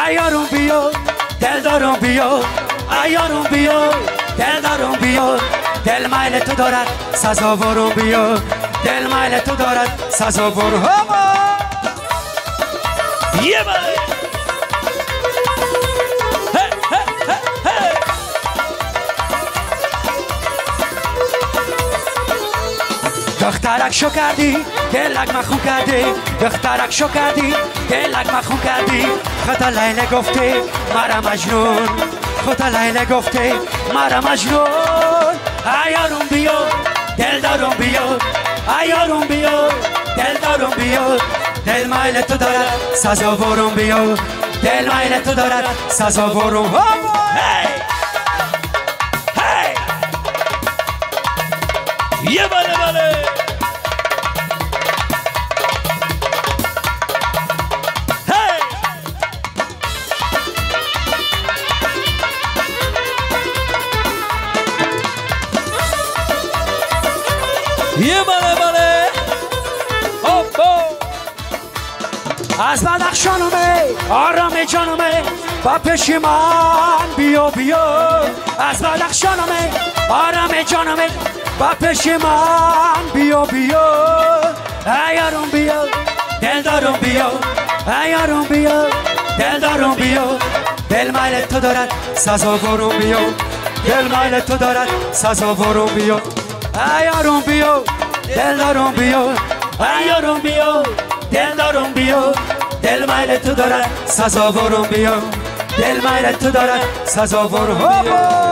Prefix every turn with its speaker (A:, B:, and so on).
A: ایارون بیا دلدارم بیا ایارون بیا دلدارم بیا دل میل تو دارد سزاوارم بیا دل میل تو دارد سزاوارم.
B: یه بله
A: دخترک شو کردی دلک مخون کردی دخترک شو کردی دلک مخون کردی خدا لیله گفته مرا مجنون خدا لیله گفته مرا مجنون ایارون بیا دلدارم بیا ایارون بیا دلدارم بیا دل میل تو دارد سزاوارم بیا دل میل تو دارد سزاوارم.
B: هی هی یه بله بله یه بله بله هوپ.
A: از بدخشانمه آرام جانمه با پیش من بیا بیا از بدخشانمه آرام جانمه با پیش من بیا بیا ایارون بیا دلدارم بیا ایارون بیا دلدارم بیا دل میل تو دارد سزاوارم بیا دل میل تو دارد سزاوارم بیا ایارون بیا دلدارم بیا ایارون بیا دلدارم بیا دل میل تو دارد سزاوارم بیا دل میل تو دارد سزاوارم بیا.